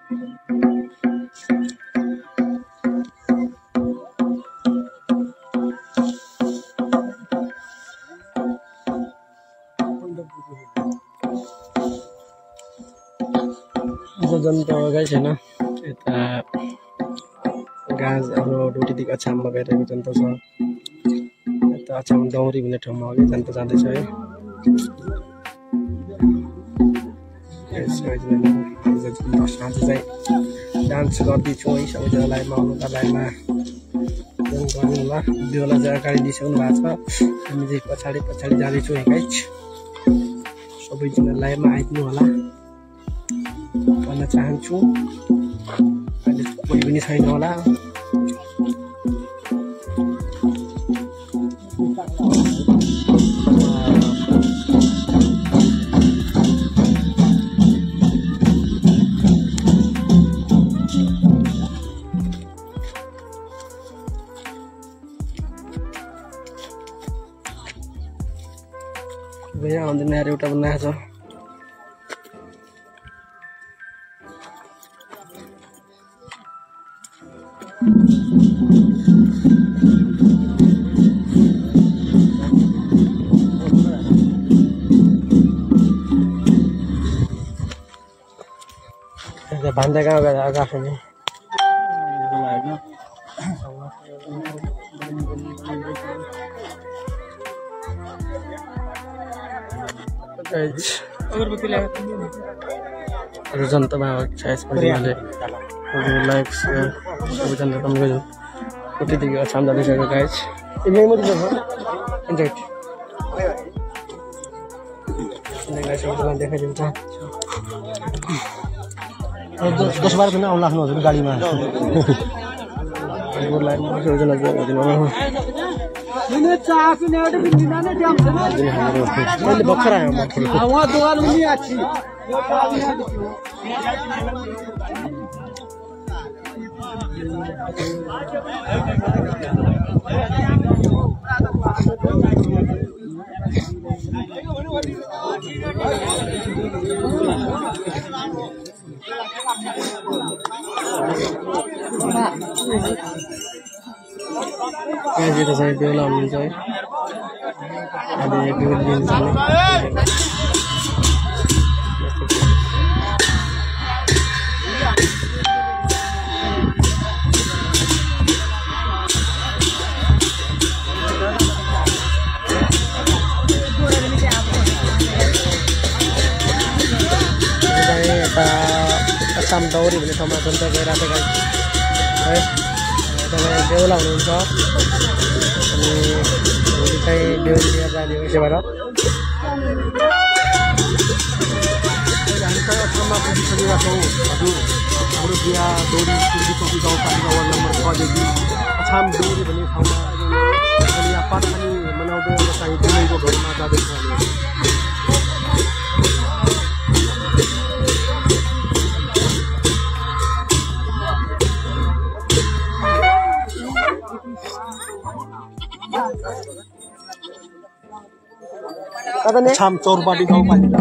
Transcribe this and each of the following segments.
जनता गाई छैन यता गाँस अब डोटीदेखि अछाममा गइरहेको जनता छ यता अछाम दौरी भन्ने ठाउँमा अघि जनता जाँदैछ है साँझ चाहिँ डान्स गर्दैछु है सबैजना लाइभमा आउनुका लाइभमा गर्नु होला भिडियोलाई चाहिँ अगाडि दिइसक्नु भएको छ हामी चाहिँ पछाडि जाँदैछौँ है गाइज सबैजना लाइभमा आइदिनु होला भन्न चाहन्छु अहिले कोही पनि छैन होला भैया आउँदैन यार एउटा बनाएको छ भन्दै कहाँ गएर आएको नि जनतामा यसपछि मैले लाइक सेयर सबैजना राम्रो कोटीदेखि अछाम जाँदैछ गाइज यहीँ मात्रै छ सबैजना देखाइदिन्छ 10-12 दिन आउनु लाग्नु हजुर गाडीमा भर्खर आयो Kita saya bilang saya ada yang bilang saya Asam Dauri भन्ने ठाउँमा जनता गइरहेको गाइस है तपाईँ बेहुला हुनुहुन्छ अनि भोलि चाहिँ बेहुली लिएर जाने यसैबाट हामी चाहिँ अछाममा पुगिसकेका छौँ हजुर हाम्रो बिहा दौरी पूर्वी चौकी गाउँपालिका वार्ड नम्बर 6 देखि अछाम दौरी भन्ने ठाउँमा अनि यहाँ पाठ पनि मनाउँदै चाहिँ दिल्लीको घरमा जाँदैछ Aछाम चौरपाटी गाउँपालिका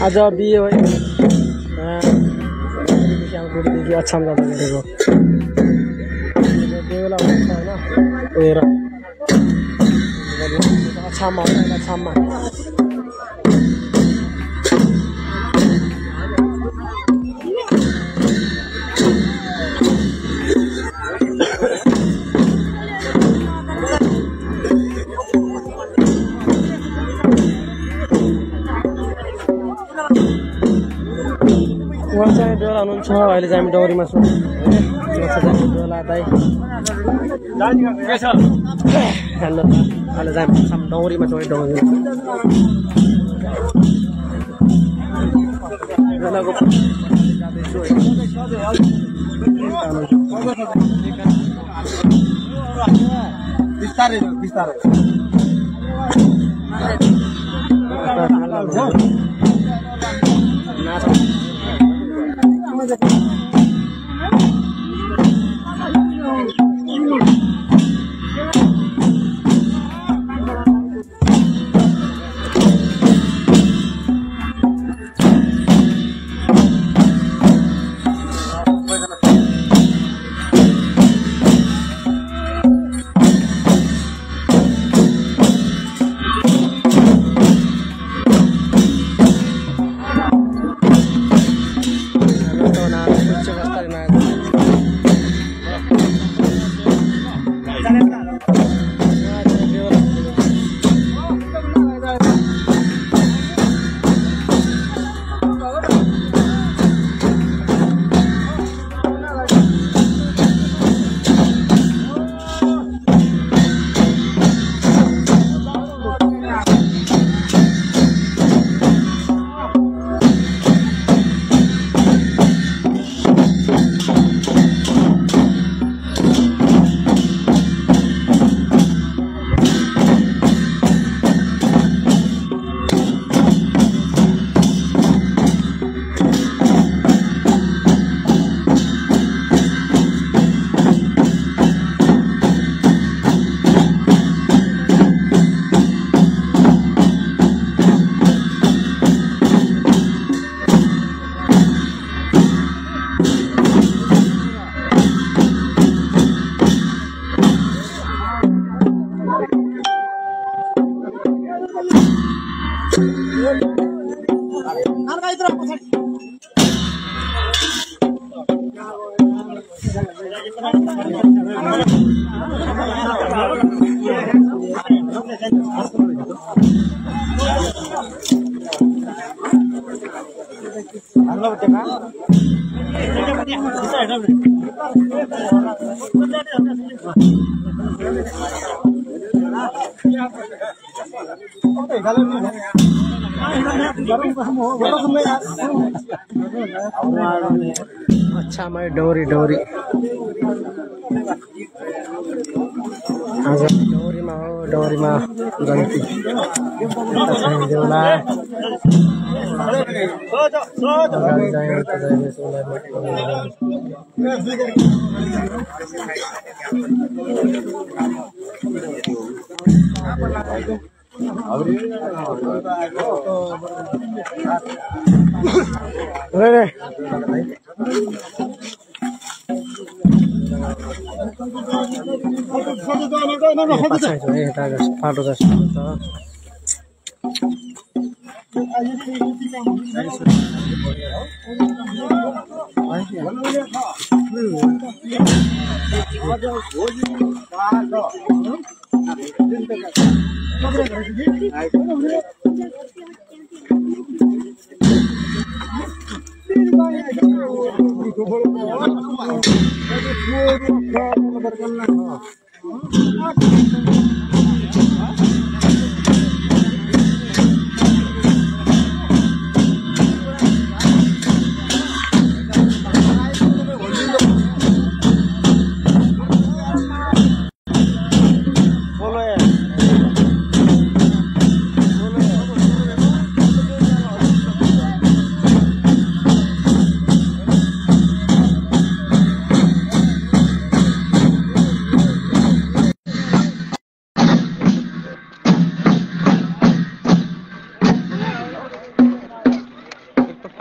आज बिहे है गुडीदेखि अछाम जाँदा गरेको बेला हुन्छ होइन गएर अछाममा होइन अछाममा उहाँ चाहिँ बेला हुनुहुन्छ अहिले चाहिँ हामी डौरीमा छौँ बेला दाइ हेलो अहिले चाहिँ डौरीमा छौँ डौरी बेलाको जाँदैछु बिस्तारै बिस्तारै अच्छा मैं डौरी डौरी आज डौरीमा हो डौरीमा गन्ती देउला फाटो जस्तो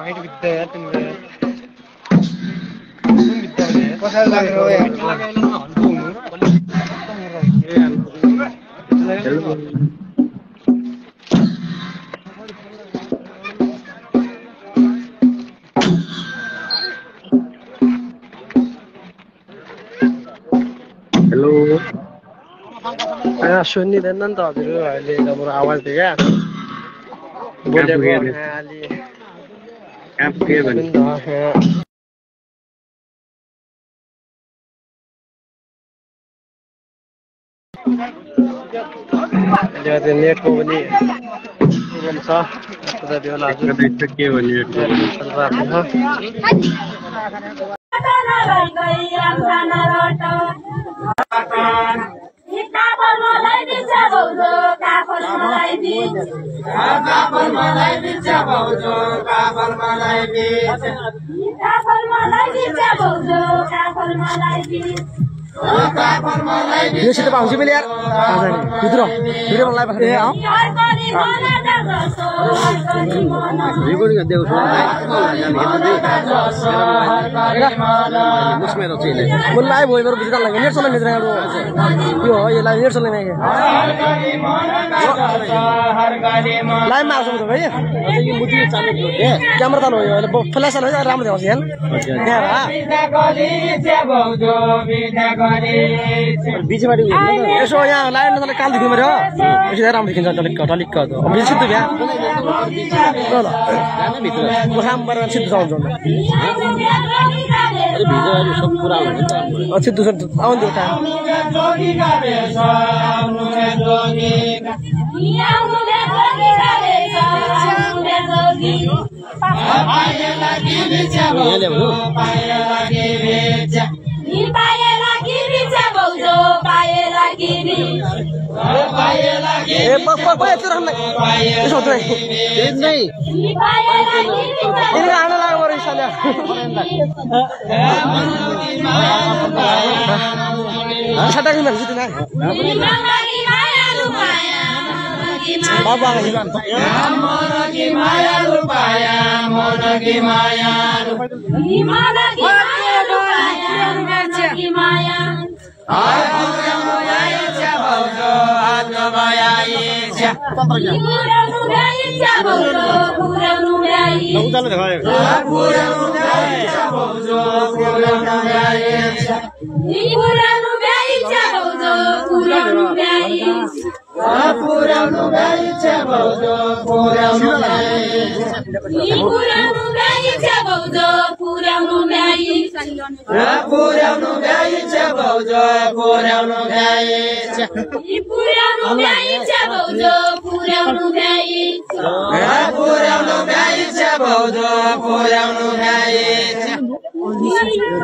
फाइट बित्दै यार तिमीले कसरी लाग्यो यार हेलो सुन्निँदैन नि त हजुर अहिले हाम्रो आवाज थियो क्या बोलेको अलि नेटको पनि प्रब्लम छ जति बेला हजुर के भन्यो यो सिट पाउँछु मैले यार भित्र भिडियो मलाई ए अँ रिकर्डिङ देऊ छ मुस्मेरो चाहिँ बोल लाइभ हो मेरो बुझ्दा लाग्यो नेट चलाउने मित्र यो हो यो लाइभ नेट चलाउने लाइभ मा आउँछ त भाइ यो मुटी चालु थियो के क्यामेरा चालु हो यो फ्ल्यास चालु हो राम्रो देखाउँछ यार बिचबाटि यसो यहाँ लाइन नचले काल देखिनु पर्यो यसो राम्रो देखिन्छ टलिक्क टलिक्क अब सिद्धो क्या ल भित्र सिद्धो आउँछ सब पुरा हुन्छ सिद्धो आउँथ्यो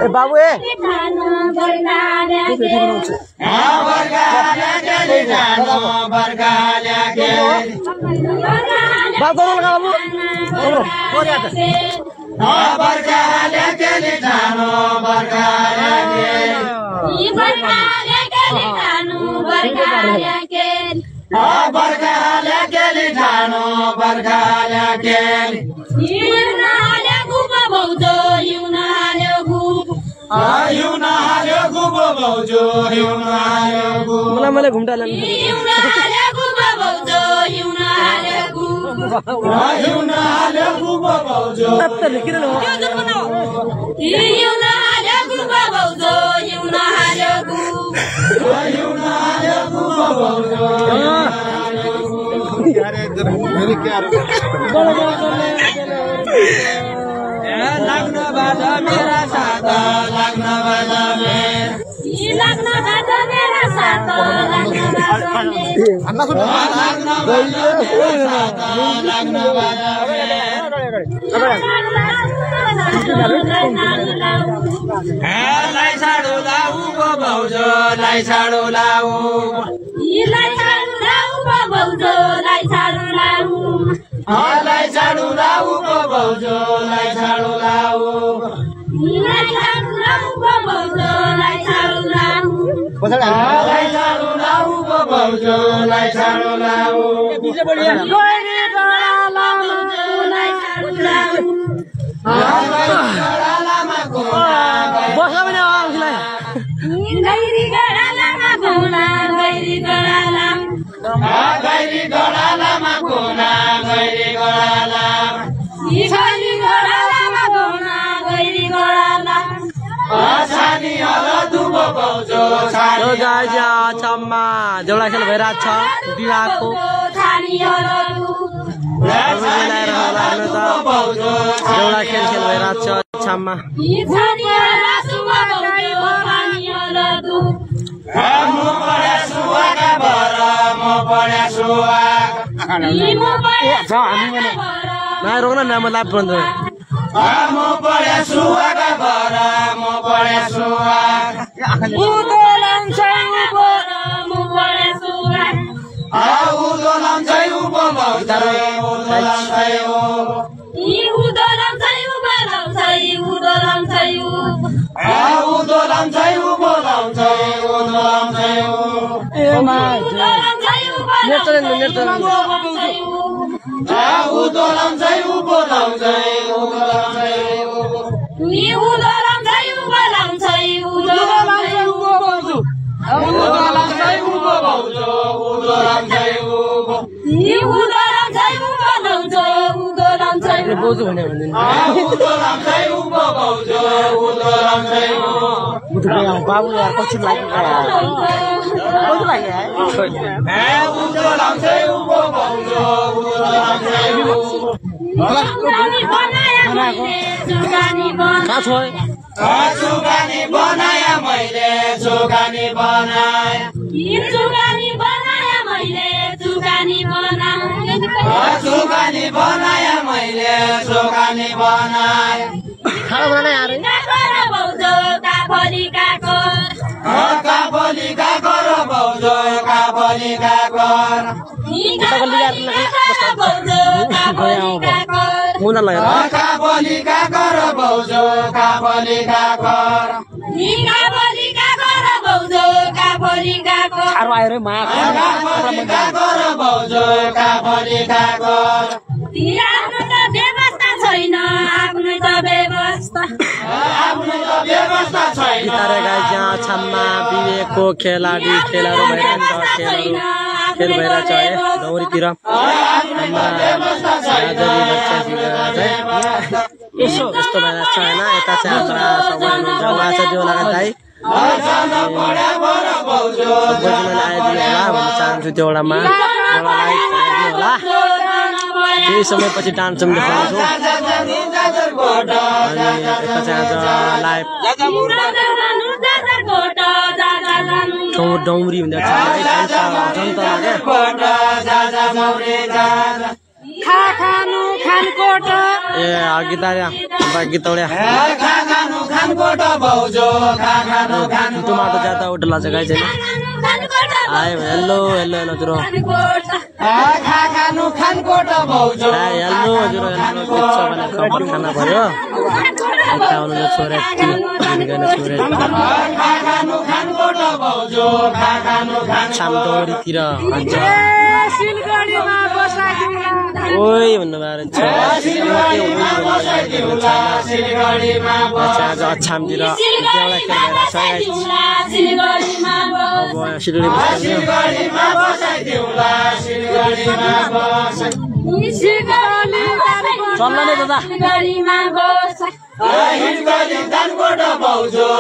बाबु मलाई घुम्टा लाग्न बाजा मेरा साथ लाग्न बाजा मेरा साथ लाई साडो लाउ भाउजो लाई साडो लाउ लाई साडो लाउ भाउजो लाई साडो लाउ लाई साडो लाउ भाउजो लाई साडो लाउ लाई साडो लाउ भाउजो लाई साडो लाउ लाई साडो लाउ भाउजो लाई साडो लाउ साडु लाउ बस भने आउँछलाई गैरी गडालामा घुना गैरी गडाला गैरी गडालामा घुना गैरी गडाला छानी गडालामा घुना गैरी गडाला छानी हलो दुबो बौजो यो गाइस अचम्मा देउला खेल भइरहेको छ विवाहको छानी हलो देउला खेल भइरहेको छ अचम्मा छानी हलो सुवा बौजो छानी हलो दु म पढ्या सुवाका भर म पढ्या सुवाका म पढ्या नआइ रोक्न न म लाइभ बन्द म पढ्या सुवाका भर म पढ्या सुवाका उदो लान्छै उबो म पढ्या सुवाका उदो लान्छै उबो लाउँछै उदो लान्छै उबो उदो लान्छै उबो लाउँछै उदो लान्छै उबो उदो लान्छै उबो लाउँछै उदो लान्छै उबो ए मा नेत्र उदो लाउँछै उबो लाउँछै उदो लाउँछै उबो नि उदो लाउँछै उबो लाउँछै उदो लाउँछै उबो बाउजू उदो लाउँछै उबो बाउजू उदो लाउँछै उबो नि उदो लाउँछै उबो लाउँछै उदो लाउँछै बोजू भने भन्दिन उदो लाउँछै उबो बाउजू उदो लाउँछै उबो मुटु गयो बाबु यार पछि लाग्यो कस्तो लाग्यो हे उदो लाउँछै उबो बाउजू उदो लाउँछै उबो सुगानी बनाया मैले सुगानी बनाया मैले सुगानी बनाया सुगानी बनाया मैले सुगानी बनाया सुगानी बनाया मैले सुगानी बनाया खाना बनाना यार काको बौजो काफली काको काफली काको र बौजो काफली काको बौजो काफली काको मुना लाग्यो काफली काको र बौजो काफली काको काफली काको र बौजो काफली काको साह्रो आयो रे मा काफली काको र बौजो काफली काको आफ्नो त व्यवस्था छैन आफ्नो त व्यवस्था छैन गिटारे गाइस यहाँ छम्मा विवेकको खेलाडी खेलहरू भइरहेको छ खेल भइरहेको छ है दौरीतिर यस्तो भइरहेको छ होइन यता चाहिँ सबै जम्मा छ त्यो लगाएर चाहिँ सबैजनाले आइदिनु होला भन्न चाहन्छु त्यो एउटामा होला केही समयपछि डान्स देखाउँछु अनि यता चाहिँ आज लाइभ डौरी हुँदैछ ए गीतौड्या टमाटो ज्यादा उठला छ गाइस हैन आयो हेलो हजुर हेलो हजुर भने खबर खाना भयो छामदौरीतिर ओइ भन्नुभयो आज अछामतिर सिलगढी चल्ला नै दादा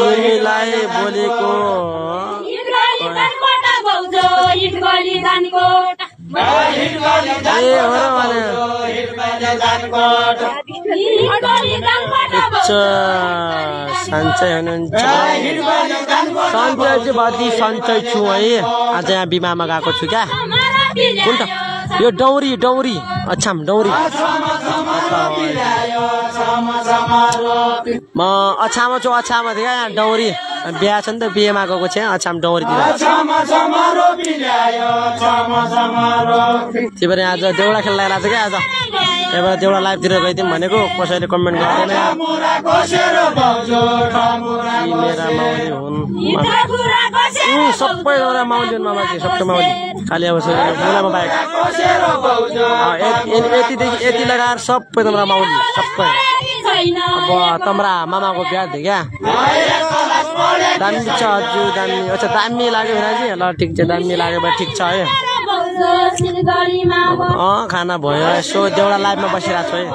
तिमीलाई बोलेको सन्चै हुनुहुन्छ सन्चयवादी सन्चै छु है आज यहाँ बिमामा गएको छु क्या कुन त यो डौरी अछाम डौरी म अछाममा छु अछाममा थियो यहाँ डौरी बिहा छ नि त बिहेमा गएको छ अछाम डौरीतिर त्यही भएर आज देउडा खेल्न लागेको छ क्या आज त्यही भएर देउडा लाइभतिर गइदिउँ भनेको कसैले कमेन्ट गर्दैन मेरा माउली हुन् सबैजना माउन्टेन मामाजी सबै माउली खालि अब बोलामा बाहेक यति लगाएर सबैजना माउली सबै अब तम्रा मामाको बिहा थियो क्या दामी छ अझै दामी अच्छा दामी लाग्यो भनेपछि ल ठिक छ दामी लाग्यो भने ठिक छ है खाना भयो यसो देउडा लाइभमा बसिरहेको छु है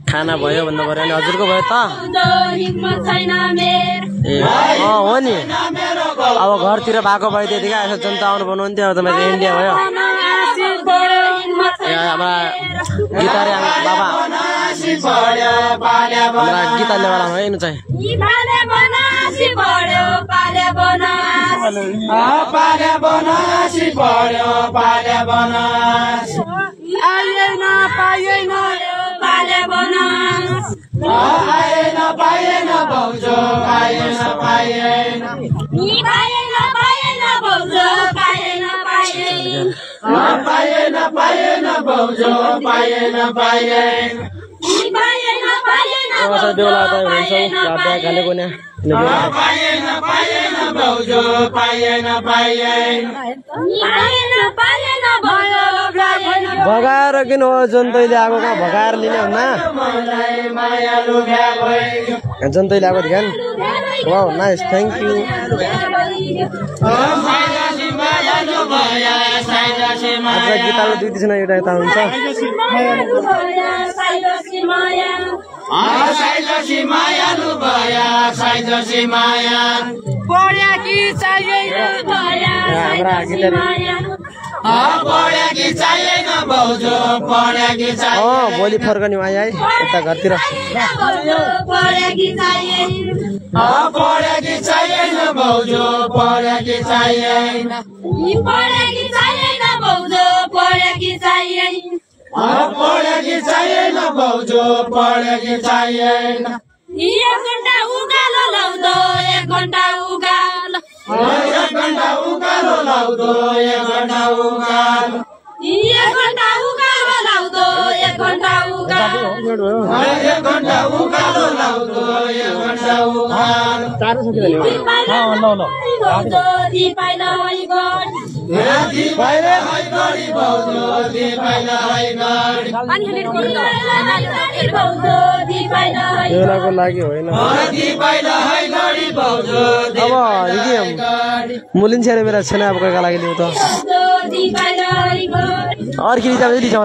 खाना भयो भन्नु पर्यो अनि हजुरको भयो त ए हो नि अब घरतिर भएको भए त्यतिकै यसो जनता आउनु भन्नुहुन्थ्यो अब तपाईँको इन्डिया भयो हाम्रा गीतारे बाबा हाम्रा गीता लेवाला हेर्नु चाहिँ बेला त हुन्छौँ घालेको नि भगाएर किन हो जन्तैले आएको कहाँ भगाएर लिने हुन्न जन्तैले आएको ध्यान वाउ नाइस थ्याङ्क यू गीताले दुई दिसना एउटा यता हुन्छ भोलि फर्कने आइ यता घरतिर बेलाको लागि होइन अब मुलिन छेर मेरा छेना अब कोहीका लागि ल्याउ त अर्की रिजार्भ लिन्छ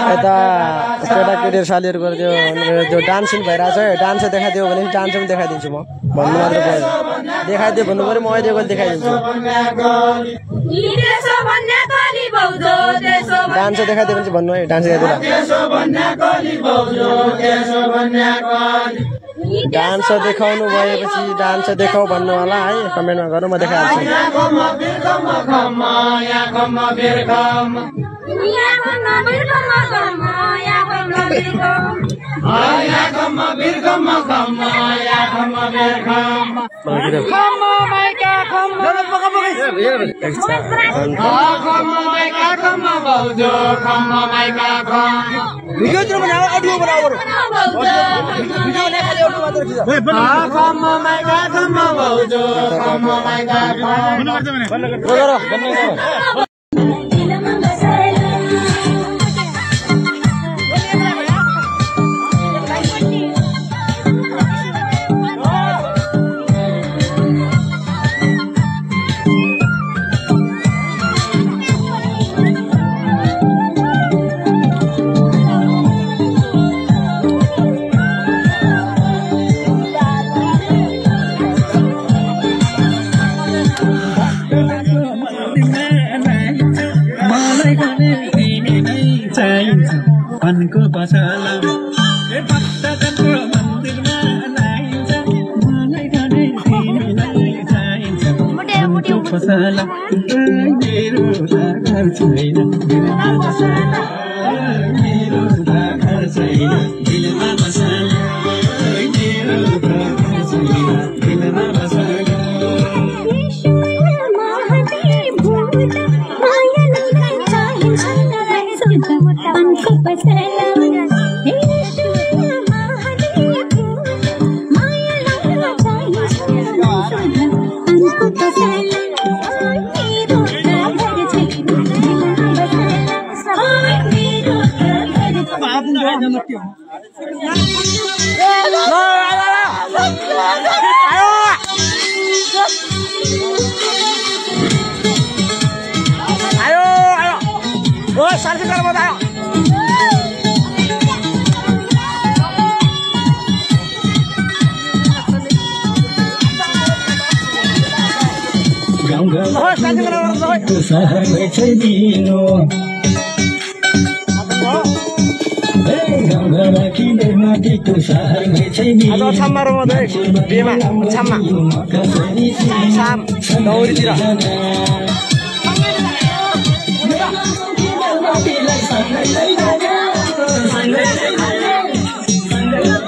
यता केटाकेटी सालीहरूको जो डान्सिङ भइरहेको छ डान्स देखाइदियो भने डान्स पनि देखाइदिन्छु म भन्नु मात्र पर्यो देखाइदियो भन्नु पर्यो म अहिले पनि देखाइदिन्छु डान्स देखाइदियो भने चाहिँ भन्नु है डान्स देखाइदिएर डान्स देखाउनु भएपछि डान्स देखाउ भन्नु होला है कमेन्टमा गर्नु म देखाइहाल्छु को पसला भक्तको मन्दिरमा लाइन्छ मलाई भने तिमीलाई चाहिन्छ मुटु पसला मेरो घर छैन दिलमा पसला मेरो घर छैन दिलमा पसला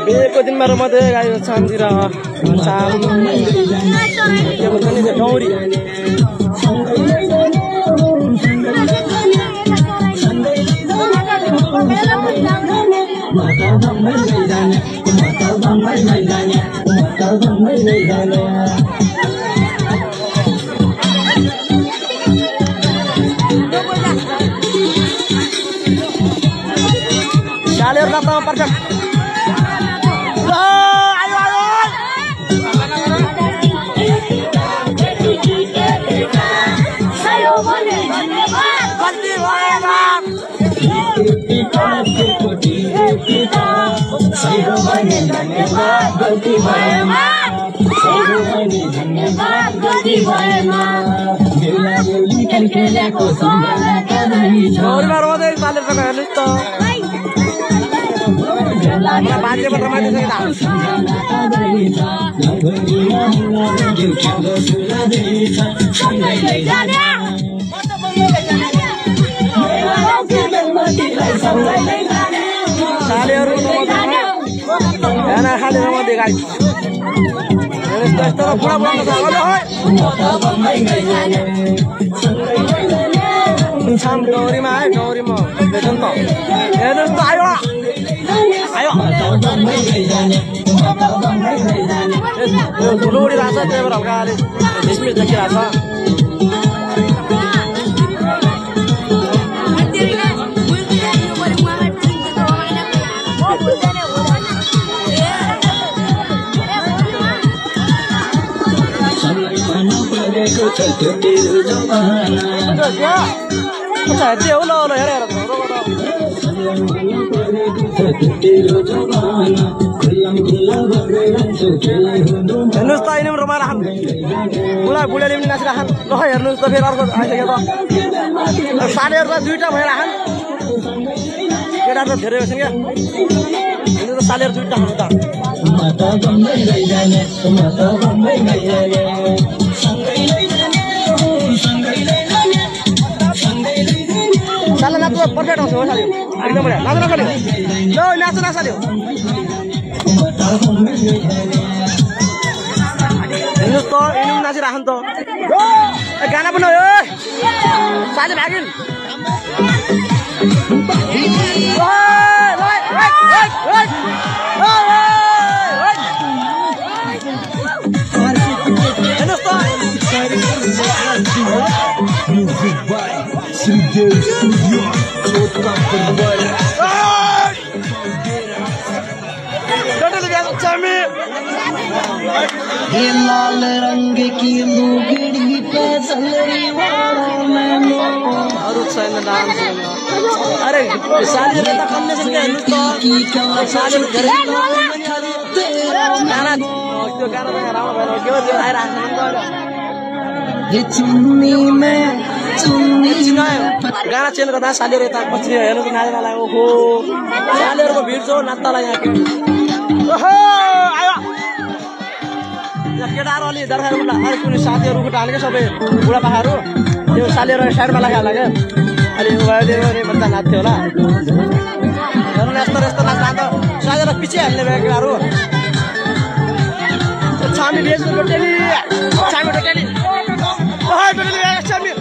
बिहेको दिनमा रमाउँदै गाई छामतिर छाम के भन्छ नि Gauri शालेर datang perfect. Sam gori mah, betul toh. Ya terus ayo. Dulu dirasa saya berapa kali, bismillah lagi rasa. Nusta ini merumahkan, mulai ini nasihakan, loh ya nusta viral kok, aja gitu. Sadar tuh duitnya merahkan, kita tuh dari sini ya, ini tuh sadar duitnya harus. Salah satu perfect langsung saja. Kita boleh. Langsung saja. Loh, langsung saja. Ini tuh, ini nasi rahan tuh. Gana pun loh. Saja bagian. लाल रंग की लुगड़ी pay salary वाला मैंने और उत्साह में dance अरे साले रहता कम से क्या तो साले घर गाना तो गाना राम भाई क्यों दे रहा है चुन्नी में चुन्नी गाना चेंज करता साले रहता पछी हेर्नु को नाच्न लाग्यो ओहो सालेहरुको भिड छ नाच्नलाई यहाँ ओहो आयो केटाहरु अलि दरखार उला अरे कुनै साथीहरुको टाल के सबै बुढा पाखाहरु त्यो सालेहरु साइडमा लगाला के अलि उहाँले भन्दा नाच्थ्यो होला हेर्नु यस्तो यस्तो नाच्दा त सालेहरु पछि हाल्ने भए केटाहरु छामी बेच्नु टोटली छामी टोटली ओहो टोटली छामी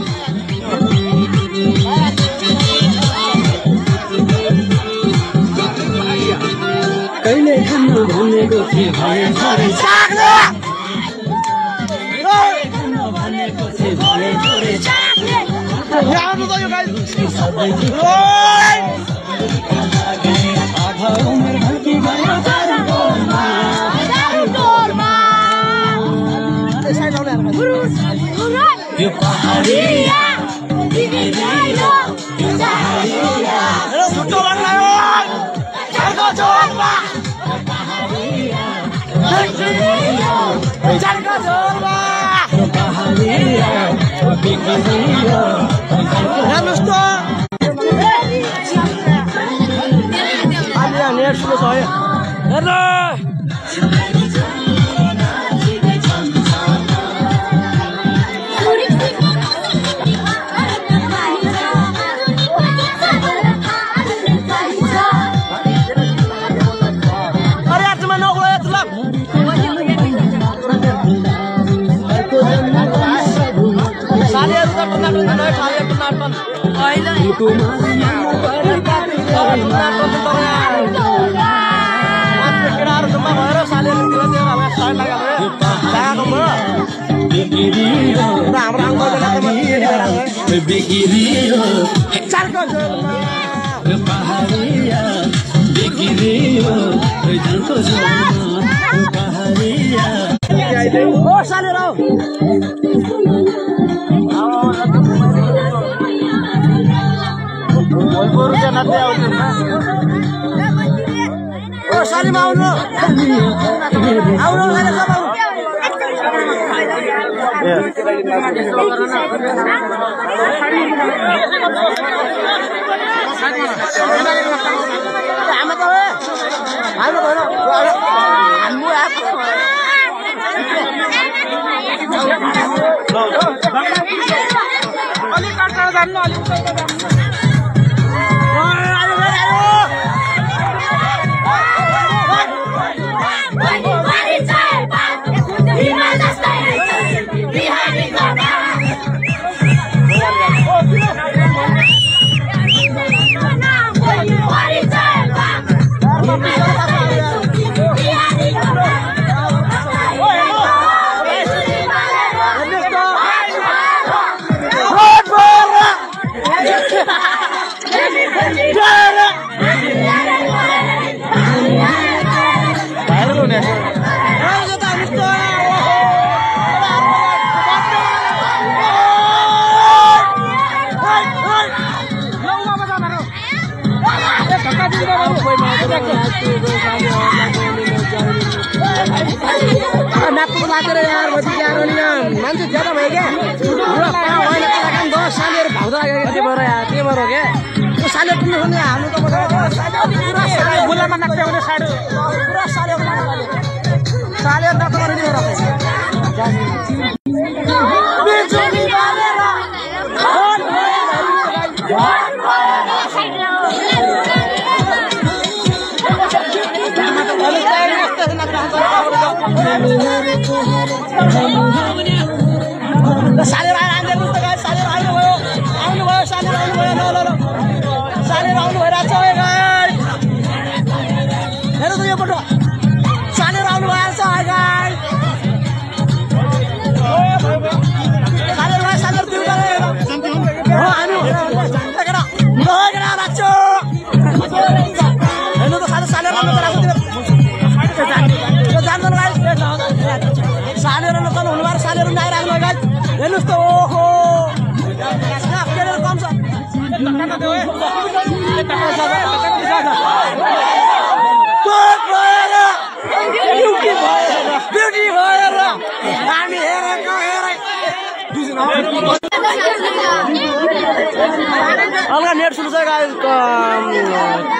अलगा नेट सुन्नु छ गाइस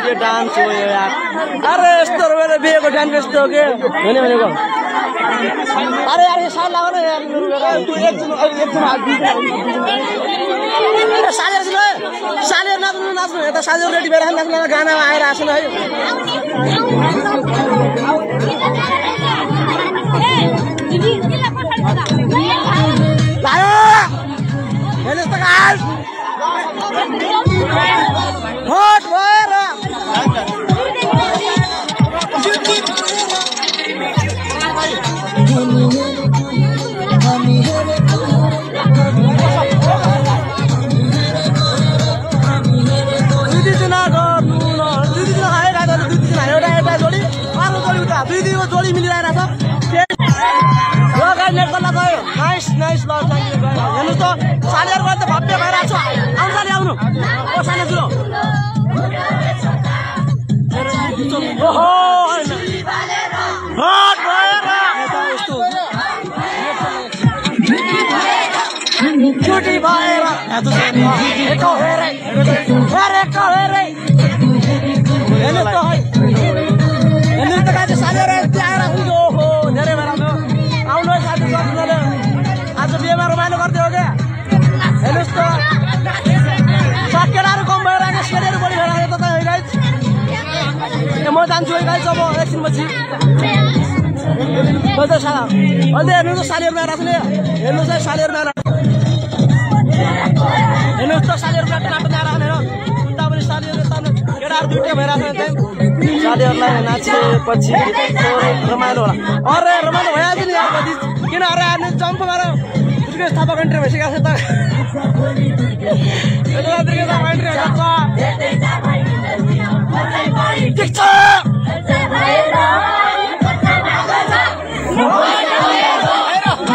के डान्स हो यार अरे यस्तो बेला बिहेको डान्स यस्तो के हैन भनेको अरे यार यो साल लाग्यो यार तू एकजना हात दिन्छ सालेर नाच्नु यता सालेर रेडी भएर नाच्नु गाना आएर आछन् है लायो हेर्नुस् त गाइस हट भएर नाइस ल थ्याङ्क यू गाइस हेर्नुस् त सालीहरुको त भव्य भइराछ आउनु साली आउनु ओ साली जुरो ओहो हट भएर यस्तो छुटी भएर एतो एको हेरे हेरेको हेरे हेर्नु त है हेर्नु त गाइस सालीहरु यति आएर ओहो धेरै भएर आउनु साथी साथीहरु आज बिहेमा रमाइलो गर्दै हो क्या हेर्नुस् त साकेलाहरु कम भएर आएको सेलेहरु बढी भएर आएको त गाइस म जान्छु है गाइस अब एकछिनपछि बज साला अहिले हेर्नु त सालीहरुमा राख्ने हेर्नुस् है सालीहरुमा हेर्नुस् त सालीहरुमा टनाटन राख्ने हो उता पनि सालीहरु तान्नु केटाहरु दुईटै भइराख्ने चाहिँ सालीहरुलाई नाचेपछि रमाइलो होला अरे रमाइलो भइहाल्छ नि यार कति किन अरे आर्ने जम्प मारो दुर्गेश थापा कन्ट्री भइसकेको छ त यता दुर्गेश थापा कन्ट्री भइसकेको छ ठिक छ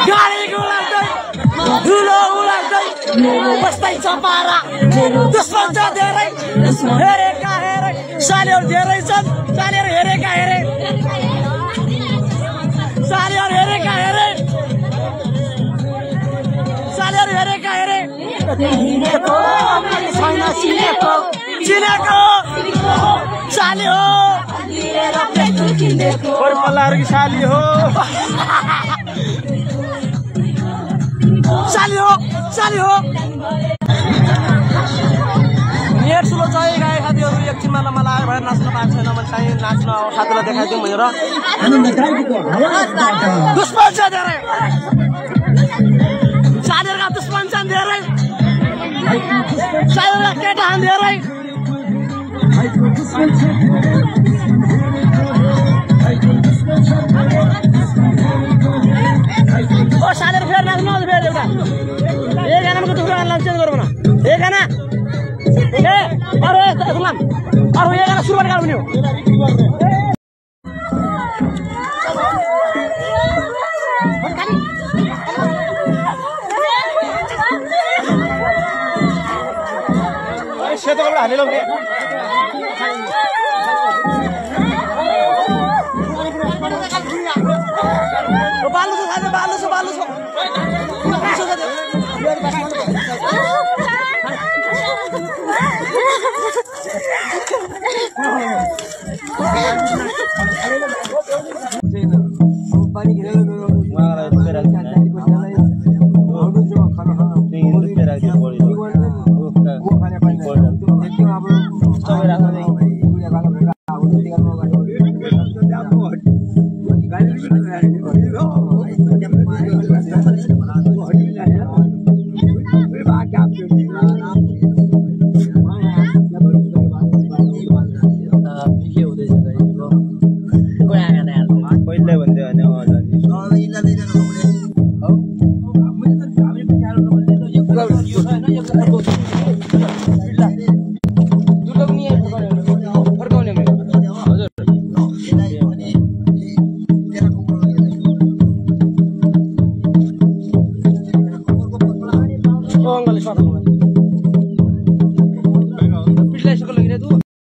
गाडी उलाउँदै धुलो उलाउँदै बस्दै चपारा दुश्मन छ धेरै हेरेका हेरे सालीहरु धेरै छन् सालीहरु हेरेका हेरे सालीहरु हेरेका हेरे सालीहरु हेरेका हेरे चिनेको छैन चिनेको चिनेको साली हो पल्लाहरुकी साली हो साली हो साली हो नेट सुलो चाहिँ गाए साथीहरु एकछिनमा मलाई आयो भएर नाच्न पाएको छैन मैले चाहिँ नाच्न साथीलाई देखाइदिउँ भनेर दुश्मन छ धेरै सालीहरुका दुश्मन छन् धेरै सालीहरुका केटा छन् धेरै ओ सालीहरु फेरि नाच्नु अझ फेरि एउटा एक गानाको टुक्रा चेन्ज गरौँ न एक गाना ए अरे सुनाम अरु एक गाना सुरुवात गर्नु नि हो सेतो कपडा हालेलौ के बालु छ साथी बालु छ बालु छ पानी Oh, enggak,